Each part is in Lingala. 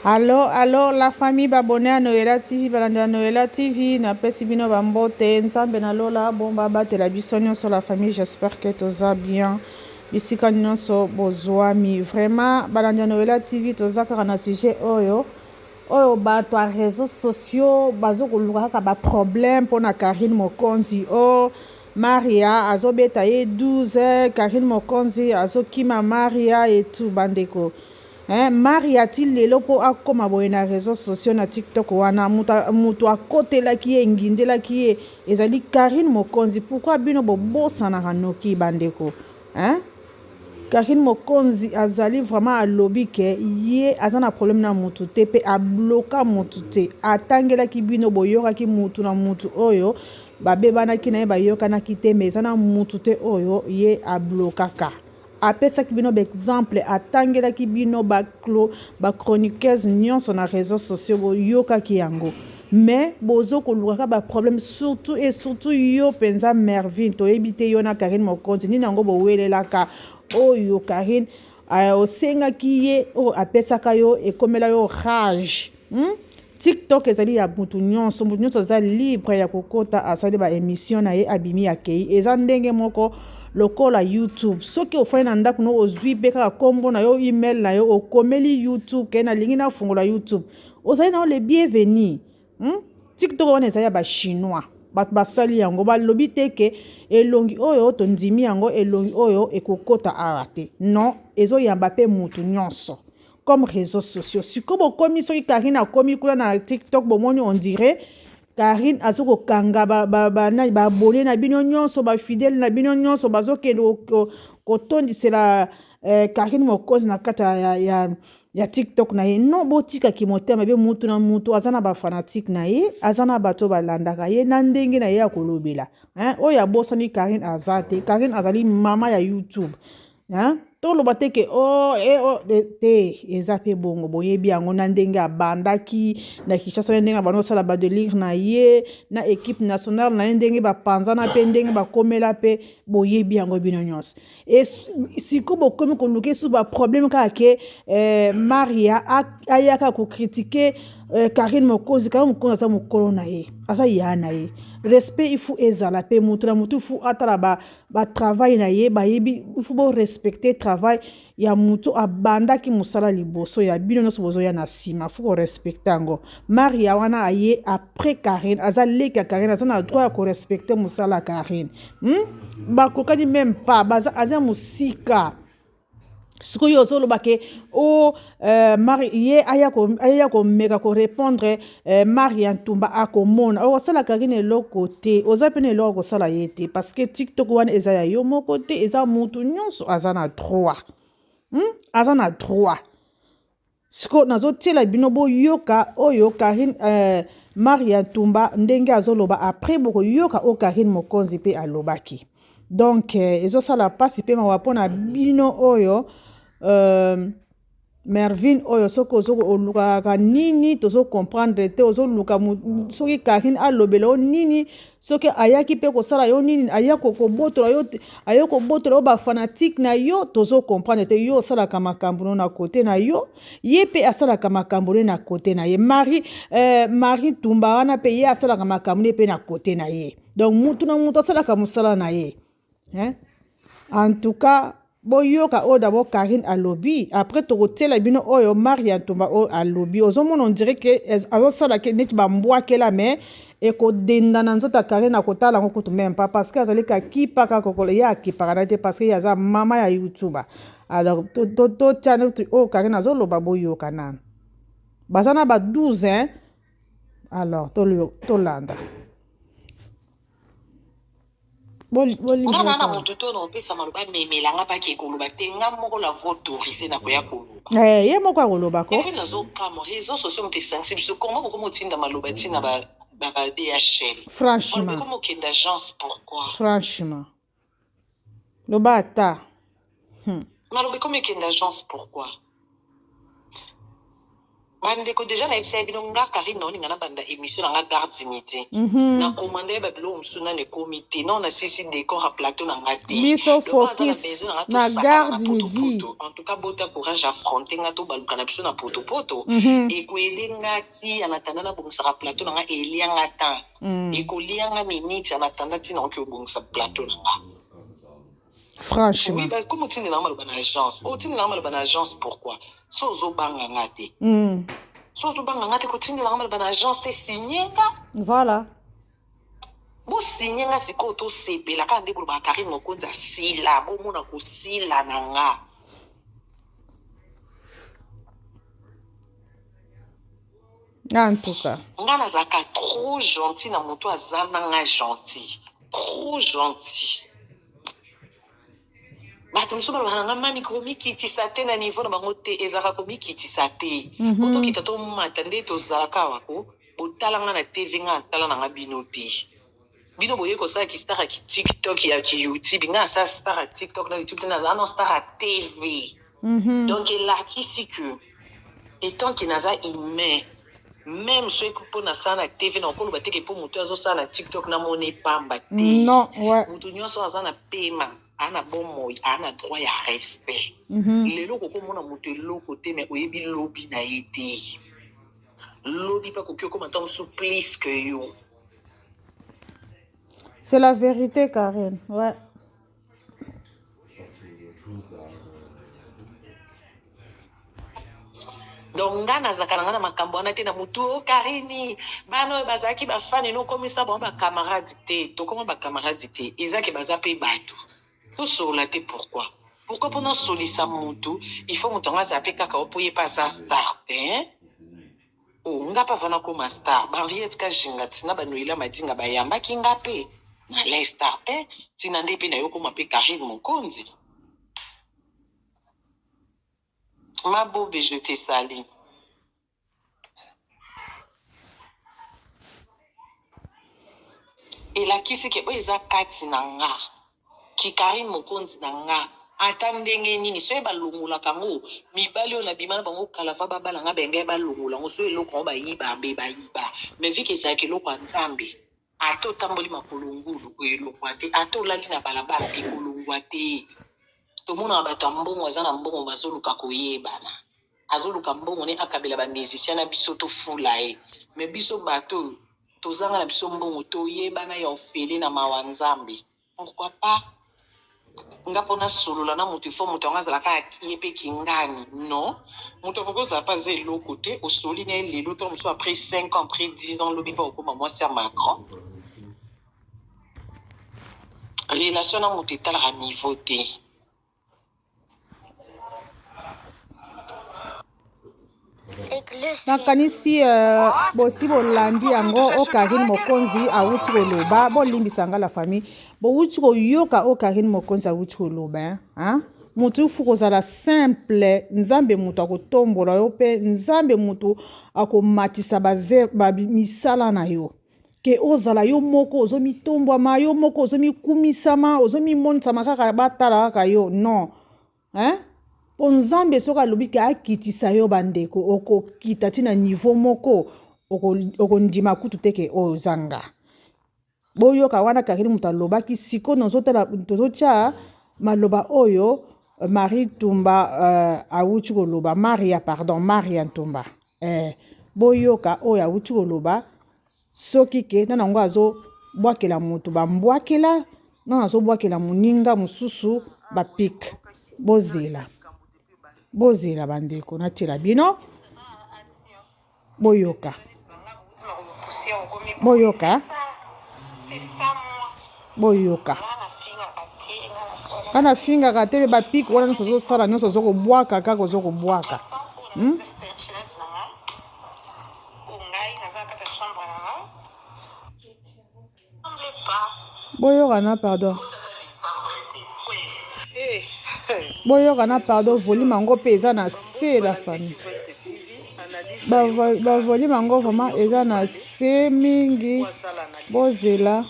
Allo allo la famille ba abonné ya Noela TV, balandi ya Noela TV, napesi bino bambote. Nzambe na lola bomba abatela biso nyonso. La famille, j'espère que toza bien bisika nyonso bozwami. Vraiment, balandi ya Noela TV, toza kaka na sujet oyo bato ya réseaux sociaux bazokoluka kaka baproblème mpona Karine Mokonzi. O Maria azobeta ye 12, Karine Mokonzi azokima Maria etu. Bandeko, hein, Maria ti lelo mpo akóma boye na réseaux sociaux, na TikTok wana, moto akotelaki ye, engindelaki ye, ezali Karine Mokonzi. Pourquoi bino bobosanaka noki, bandeko, hein? Karine Mokonzi azali vraiment, alobi ke ye aza na problème na mutu te, mpe abloka mutu te. Atangelaki bino, boyokaki mutu na mutu oyo babebanaki na ye, bayokanaki te, mais eza na mutu te oyo ye ablokaka. Apesaki bino baexemple, atangelaki bino bachroniqueuse nyonso na réseaux sociaux, boyokaki yango. Mais bozo kolukaka baproblème, surtout et surtout yo mpenza Mervine. Toyebi te yo na Karine Mokonzi nini yango bowelelaka. Oyo Karine osengaki ye, oyo apesaka yo, ekomela yo rage, TikTok ezali ya mutu nyonso, mutu nyonso aza libre ya kokota, asali baémission na ye, abimi, akei. Eza ndenge moko lokola YouTube. Soki ofandi na ndako no, ozwi mpe kaka nkombo na yo, email na yo, okomeli YouTube ke nalingi nafungola YouTube, ozali na yo le bienvenu, TikTok wana ezali ya bachinois, bato basali yango. Balobi te ke elongi oyo tondimi yango, elongi oyo ekokota awa te. Non, ezoyamba mpe mutu nyonso comme réseaux sociaux. Sikoyo bokomi, soki Karine akomi kuna na TikTok, bomoni on dirait Karine aza kokanga banani, baabonnés na bino nyonso, bafidèle na bino nyonso, bazokende kotondisela Karine Mokonzi na kati ya TikTok na ye. Non, botikaki motema mabe. Mutu na mutu aza na bafanatiques na ye, aza na bato balandaka ye na ndenge na ye ya kolobela. Oyo abosani Karine aza te. Karine azali mama ya YouTube, hein? Toloba te ke o oh, eh, oh, te, eza mpe bongo. Boyebi yango na ndenge abandaki na Kinshasa, na ndenge abanda kosala badélire na ye na équipe nationale na ye, ndenge bapanzana mpe ndenge bakomela mpe, boyebi yango bino nyonso. E sikoyo bokomi koluka esusu baproblème kaka ke Maria ayaka kocritiquer Karine Mokonzi. Karine Mokonzi aza mokolo na ye, aza ya na ye. Respect ifu ezala mpe, motu na motu fu atala batravail na ye. Bayebi, ifu borespecte travail ya motu abandaki mosala liboso ya bino nyonso bozoya na nsima, fu korespecte yango. Maria wana aye après Karine, aza leki ya Karine, aza na droit ya korespecte mosala ya Karine, Bakokani même pas, aza mosika. Sikoyo ozoloba ke o Mari ye aya komeka korépondre Maria Ntumba, akomona okosala Karine eloko te. Oza pene eloko kosala ye te, parce que TikTok wana eza ya yo moko te, eza mutu nyonso aza na droit, Aza na droit. Sikoyo nazotiela bino boyoka oyo Karine, Maria Ntumba ndenge azoloba. Après bokoyoka oyo Karine Mokonzi mpe alobaki. Donc ezosala mpasi mpe mawa mpona bino oyo Mervine oyo. Soki olukaka nini, tozocomprendre te. Ozoluka soki Karine alobela yo nini, soki ayaki mpe kosala yo nini, aya kobotola yo, aya kobotola yo bafanatiques na yo, tozocomprendre te. Yo osalaka makambo no na kote na yo, ye mpe asalaka makambo ne na kote na ye. Marie Tumba wana mpe, ye asalaka makambo ne mpe na kote na ye. Donc mutu na mutu asalaka mosala na ye, hein? En tout cas, boyoka oyo d'abord Karine alobi, après tokotiela bino oyo Maria Ntumba oyo alobi. Ozomona on dirait ke azosala ke neti bambwakela, mais ekodenda na nzoto ya Karine, akotala yango kutu même pas, parce que azali kakipaka kokolo ye, akipaka na te, parce que ye aza mama ya YouTube. Alors totia oyo Karine azoloba, boyoka nanu. Baza na ba 12, hein? Alors tolanda. Nga na motu to na opesa maloba, memelanga mpaki ekoloba te. Nga moko la voix autorisée na koya koloba. Eh, ye moko akoloba ko. Epe nazokamwa, réseau sociaux moto esangisi biso. Kongo bokoma otinda maloba ntina ba DHL. Franchement. Ekoma okende agence, pourquoi? Franchement, loba ata. Maloba ekoma ekende agence, pourquoi? Bandeko, deja nayebisa ye bino, nga Karine naolinga nabanda émission na nga Garde Midi. Na commande ye babiloko mosusu nano ekomi te, non, nasilisi décor ya plateau na nga te. Biso Donc aza na focus besoin na nga na tosakana na Garde Midi. potopoto. En tout cas, bota courage, affronte nga, tobaluka na biso na potopoto. Ekoyede nga ti en attendant nabongisaka plateau na nga, elianga temps. Ekolianga minute en attendant ntina oki obongisa plateau na nga. Oui, Franchement. Bah, comme otindela maloba na agence, otindela maloba na agence, pourquoi? So ozobanga nga te. So ozobanga nga te, kotindela maloba na agence te, signe nga. Voilà. Bosigne nga sikoyo, tosepela kaka nde bolobaka Karine Mokonzi asila, bomona kosila na nga. En tout cas. Nga nazalaka trop gentil na moto aza na nga gentil, trop gentil. Bato mosusu balobaka na nga mami, komikitisa te na niveau na bango te, ezalaka komikitisa te. Po tokita tomata nde tozalaka awa, ko botala nga na TV, nga natala na nga bino te. Bino boye kosala ki star ya ki TikTok, ya ki YouTube. Nga asala star ya TikTok na YouTube te, nazala no star ya TV. Donc elakisi que étant que naza humain, même soki mpo nasala na TV, na okoloba teke mpo moto azosala na TikTok namoni pamba te. Non, ouais. Moto nyonso aza na pema, aa na bomoi, aa na droit ya respect. Lelo kokomona moto eloko te, mais oyebi lobi na ye te. Lobi mpe akoki okoma ntango mosusu plus que yo. C'est la vérité, Karine, ouais. Donc nga nazalaka na nga na makambo wana te na motu o Karini. Bana oyo bazalaki bafani, nokomisa bango bacamarade te, tokoma bacamarade te. Ezake baza mpe bato, tosolola te. Pourquoi mpona osolisa motu, il faut moto yango azala mpe kaka opo ye mpe aza star te, hein? O nga mpe avana koma star, bahenriette Kajinga ntina banoela Madinga bayambaki nga mpe na la star te, ntina nde mpe nayo koma mpe Karine Mokonzi. Mabobe, je te salue. Elakisi ke oyo eza kati na nga ki Karine Mokonzi na nga, ata ndenge nini soki balongolaka yango, mibali oyo nabima na bango kala fa babala nga, bengai balongola yango. So eloko yango bayiba mbe bayiba, mais vu que ezalaka eloko ya Nzambe, ata otamboli makolo ngulu, elongwa te. Ata olali na balabala, ekolongwa te. Tomonaka bato ya mbongo, aza na mbongo, bazoluka koyebana, azoluka mbongo ne akabela bamusicien na biso, tofula ye. Mais biso bato oyo tozanga na biso mbongo, toyebana ya ofele na mawa Nzambe. Pourquoi pas nga mpo nasolola na moto, ifo moto yango azalaka ye mpe kingani? Non, moto akoki ozala mpe aza eloko te, osoli na ye lelo to mosusu après 5 ans, après 10 ans, lobi mpe okóma mwasi ya Macron. Relation na moto etalaka niveau te. Nakanisi bosi bolandi yango o Karine Mokonzi awuti koloba. Bolimbisa nga, la famille, bowuti koyoka o Karine Mokonzi awuti koloba, hein? Motu fu kozala simple. Nzambe moto akotombola yo, mpe Nzambe moto akomatisa misala na yo. Ke ozala yo moko ozomitombwama, yo moko ozomikumisama, ozomimonisama kaka, batala kaka yo, non, hein? Mpo Nzambe soki alobi ke akitisa yo, bandeko, okokita ntina niveau moko okondima kutu te ke oyo oza nga. Boyoka wana Karine moto alobaki. Sikoyo tozotala, tozotia maloba oyo Marie Tumba awuti koloba, Maria, pardon, Maria Ntumba. Boyoka oyo awuti koloba. Soki ke nana yango azobwakela moto, bambwakela nana, azobwakela moninga mosusu bapike. Bozela, bozela bandeko, natiela bino, boyoka, boyoka, boyoka. Nga nafingaka te, me bapike wana nyonso ozosala, nyonso ozokobwaka kaka, ozokobwaka, Boyoka na pardon, boyoka na pardon. Volume yango mpe eza na se, la famille. Bavolume yango vraiment eza na se mingi. Bozela,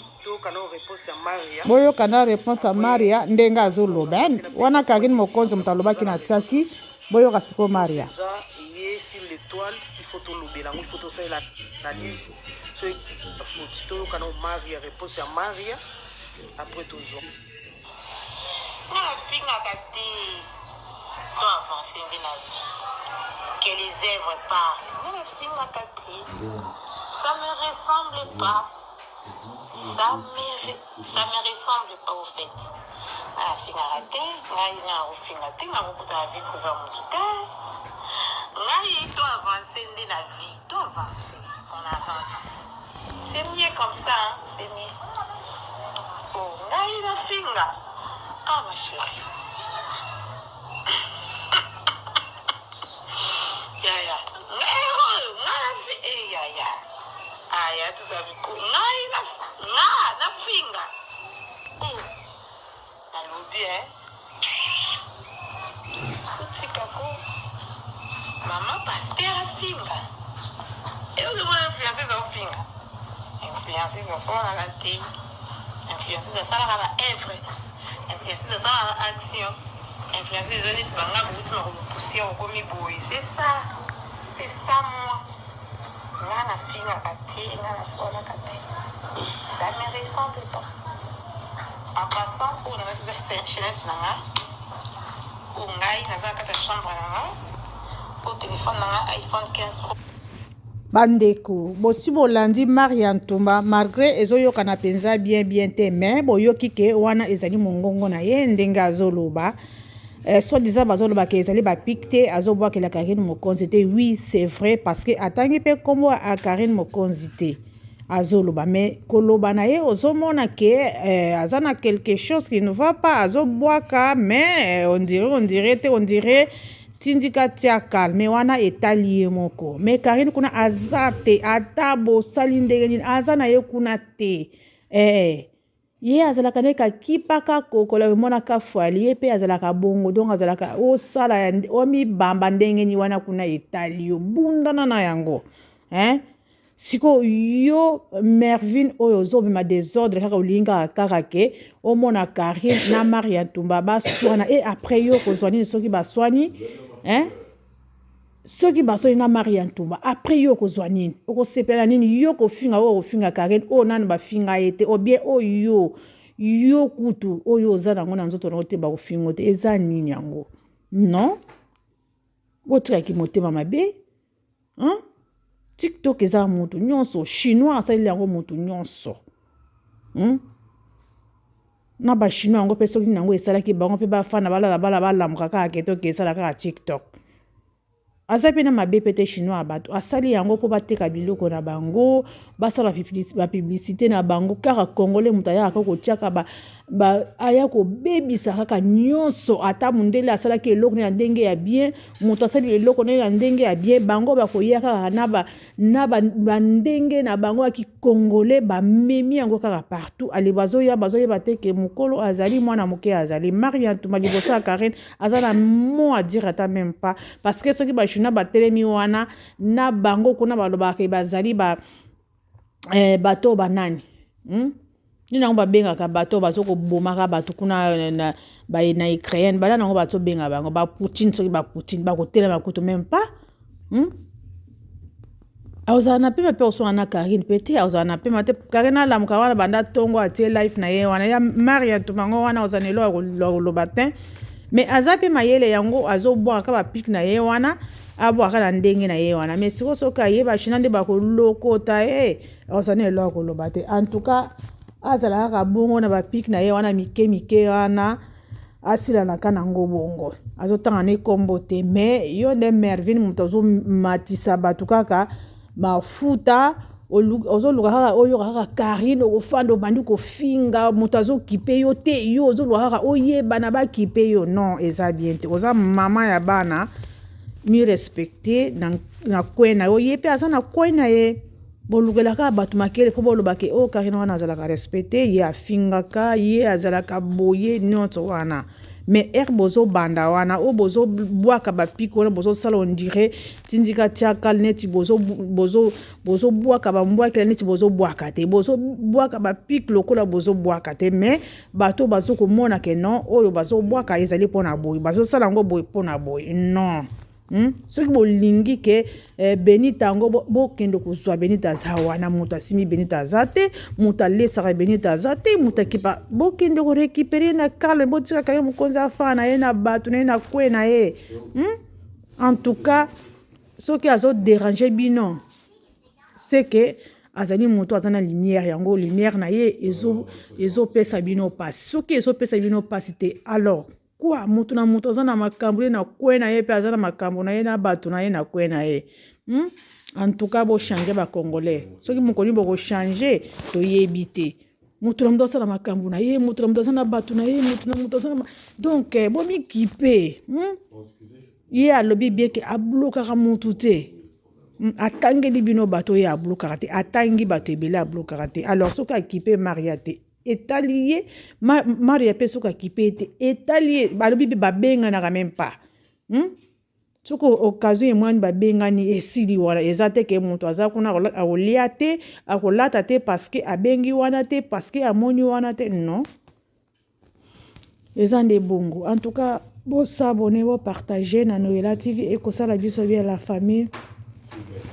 boyoka na réponse ya Maria ndenge azoloba wana. Karine Mokonzi moto alobaki na tiaki. Boyoka sikoyo Maria. eye sur l'étoile, il faut tolobela yango, il faut tosalela analyse. Soki futi, toyoka na Maria, réponse ya Maria, après tozwa. Nga nafingaka te. To avance nde na vie. Que les œuvres parlent. Nga nafingaka te. Ça me ressemble pas. Ça me ressemble pas au fait. Nga nafingaka te. Ngai nga nakofinga te. Nga nakokuta na vie privée ya motu te. Ngai to avance nde na vie. To avance. On avance. C'est mieux comme ça, hein? C'est mieux. Oh, ngai nafinga. Ah, ma chérie. Yaya. Ngai oyo, ngai nafi, eh, yaya. Aya, tozala ko. Ngai na, nga nafinga. Oh, nalobi, eh. Otika ko. Mama pasteur afinga. E ozomona influenceuse aofinga. Influenceuse asalaka te. Influenceuse asalaka ba œuvre. Influenceuse asalaka ba action. Influenceuse eza neti banga bouti makolo poussière okomi boye. C'est ça. C'est ça moi. Nga nafingaka te, nga naswanaka te. Ça me ressemble pas. En passant, oyo nazalaki eza chaînette na nga. Oyo ngai naza na kati ya chambre na nga. Oyo téléphone na nga iPhone 15 Pro. Bandeko, bosi bolandi Maria Ntumba, malgré ezoyokana mpenza bien bien te, mais boyoki ke wana ezali mongongo na ye ndenge azoloba. Soi-disant bazoloba ke ezali bapiques te, azobwakela Karine Mokonzi te. Oui, c'est vrai, parce que atangi mpe nkombo ya Karine Mokonzi te. Azoloba, mais koloba na ye ozomona ke aza na quelque chose qui ne va pas. Azobwaka, mais on dirait te, on dirait tindika tia calme wana etali ye moko. Mais Karine kuna aza te, ata bosali ndenge nini, aza na ye kuna te. Ye azalaka nde kakipaka kokola, emonaka fwali ye mpe azalaka bongo. Donc azalaka osala omibamba ndenge nini wana kuna etali yo, bundana na yango, hein? Sikoyo yo Mervine oyo ozobima désordre kaka, olingi kaka ke omona Karine na Maria Ntumba baswana, e après yo kozwa nini soki baswani, hein? Soki baswani na Maria Ntumba, après yo okozwa nini? Okosepela nini? Yo kofinga oyo okofinga Karine oyo nani bafinga ye te, obien oyo yo kutu oyo oza nango na nzoto nango te, bakofinga te, eza nini yango? Non, botikaki motema mabe, hein? TikTok eza motu nyonso, chinois asaleli yango motu nyonso, Na bachinois yango mpe soki nango esalaki bango mpe bafanda, balala, bala balamuka kaka ke toke esala kaka TikTok. Aza mpe na mabe mpe te. Chinois ya bato asali yango mpo bateka biloko na bango, basala bapublicité na bango. Kaka congolais moto ayaka kotiaka, aya kobebisa kaka nyonso. Ata mondele asalaki eloko na ndenge ya bien, moto asali eloko na ndenge ya bien, bango bakoya kaka na bandenge na bango ya kicongolais, bamemi yango kaka partout. Ale bazoya, bazoyeba te ke mokolo azali mwana moke, azali Maria Ntuma liboso ya Karine, aza na mot à dire ata même pas, parce que soki bachinois batelemi wana na bango kuna, balobaka bazali ba bato banani, Nini yango babengaka bato bazo kobomaka bato kuna na Ukraine? Bana nango bazobenga bango bapoutine. Soki bapoutine bakotelema kutu même pas, Azala na pema mpe osonga na Karine mpe te, azala na pema te. Karine alamuka wana banda ntongo, atie live na ye wana ya Maria Ntumango wana, ozala na eloko ya koloba te. Mais aza mpe mayele yango, azobwaka bapiques na ye wana, abwaka na ndenge na ye wana. Mais sikoyo soki ayeba china nde bakolokota ye, azala na eloko ya koloba te. En tout cas, azala kaka bongo na bapiques na ye wana mike mike wana, asilanaka nango bongo, azotanga ne nkombo te. Mais yo nde Mervine, moto azomatisa bato kaka mafuta, ozoluka kaka oyoka kaka Karine, okofanda obandi kofinga moto azokipe yo te. Yo ozoluka kaka oyebana, bakipe yo. Non, eza bien te. Oza mama ya bana, mi respecte na kwe na yo. Ye mpe aza na kwe na ye. Bolukelaka bato makele mpo bolobaka oyo Karine wana azalaka respecte ye, afingaka ye, azalaka boye nyonso wana. Mais ere bozobanda wana oyo bozobwaka bapiques wana, bozosala on dirait tindika tiakal, neti bozobwaka bambwakela, neti bozobwaka te, bozobwaka bapiques lokola bozobwaka te. Mais bato bazokomona ke non, oyo bazobwaka ezali mpona boye, bazosala yango boye mpona boye. Non. Soki bolingi ke eh, Benita yango bokende kozwa Benita aza wana, moto asimbi Benita aza te, moto alesaka Benita aza te, moto akipa, bokende korécupérer na calme, botika Karine Mokonzi afana na ye na bato na ye na kwe na ye, En tout cas, soki azodéranger bino, c'est que azali moto aza na lumière. Yango lumière na ye ezopesa bino mpasi. Soki ezopesa bino mpasi te, alors quoi? Moto na moto aza na makambo ye na kwe na ye, mpe aza na makambo na ye na bato na ye na kwe na ye, En tout cas, bochanger, Bacongolais. Soki mokoli bokochanger, toyebi te. Moto na moto asala makambo na ye, moto na moto aza na bato na ye, moto na moto aza na. Donc bomikipe, Ye alobi bien ke ablokaka motu te. Atangeli bino bato oyo ablokaka te, atangi bato ebele ablokaka te. Alors soki akipe Maria te, etali ye. Maria mpe soki akipe ye te, etali ye. Balobi mpe babenganaka même pas, Soki occasion emwani, babengani, esili wana. Eza te ke moto aza kuna akolia te, akolata te, parce que abengi wana te, parce que amoni wana te. Non, eza nde bongo. En tout cas, bos'abonner, bopartager na Noela TV, ekosala biso bien, la famille.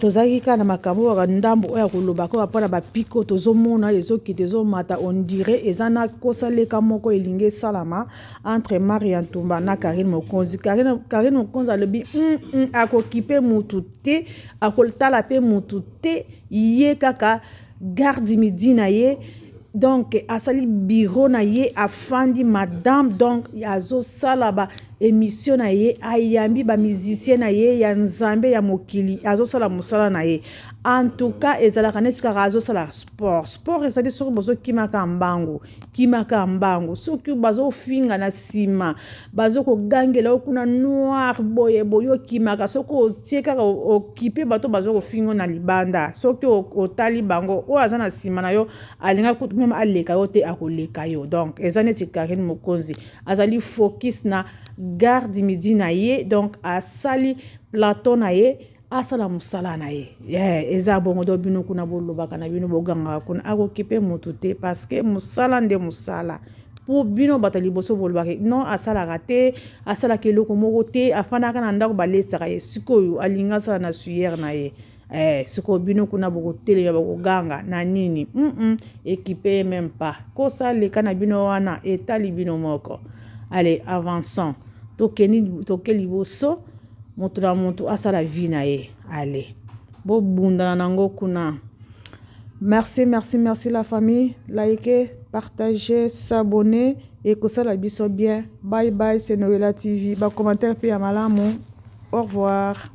Tozalaki kaka na makambo oyo ndambo oyo ya koloba kaka mpona bapiko. Tozomona ezokita, ezomata, on dirait eza na kosaleka moko elingi esalama entre Maria Ntumba na Karine Mokonzi. Karine Mokonzi alobi akokipe mutu te, akotala mpe mutu te. Ye kaka garde midi na ye, donc asali bureau na ye, afandi madame, donc azosala ba émission na ye, ayambi bamusicien na ye ya Nzambe ya mokili, azosala mosala na ye. En tout cas, ezalaka neti kaka azosala sport. Sport ezali soki bozokimaka mbangu, kimaka mbangu. Soki bazofinga na nsima, bazokogangela yo kuna noir boye boye, okimaka. Soki otie kaka okipe bato bazokofinga na libanda, soki otali bango, oyo aza na nsima na yo alinga kutu même aleka yo te, akoleka yo. Donc eza neti Karine Mokonzi azali focus na garde midi na ye, donc asali plateau na ye, asala mosala na ye, yeah, eza bongo. Do bino kuna bolobaka na bino, bogangaka kuna, akokipe motu te, parce que mosala nde mosala. Mpo bino bato ya liboso bolobaka non, asalaka te, asalaka eloko moko te, afandaka na ndako, balesaka ye. Sikoyo alingi asala na sueur na ye. Sikoyo bino kuna bokotelema, bokoganga na nini? Ekipe ye même pas. Kosaleka na bino wana etali bino moko. Allez, avançons, tokeni, toke liboso. Moto na moto asala vie na ye. Allez, bobundana nango kuna. Merci, merci, merci, la famille. Likez, partagez, s'abonner, ekosala biso bien. Bye bye, c'est Noela TV. Bacommentaire mpe ya malamu. Au revoir.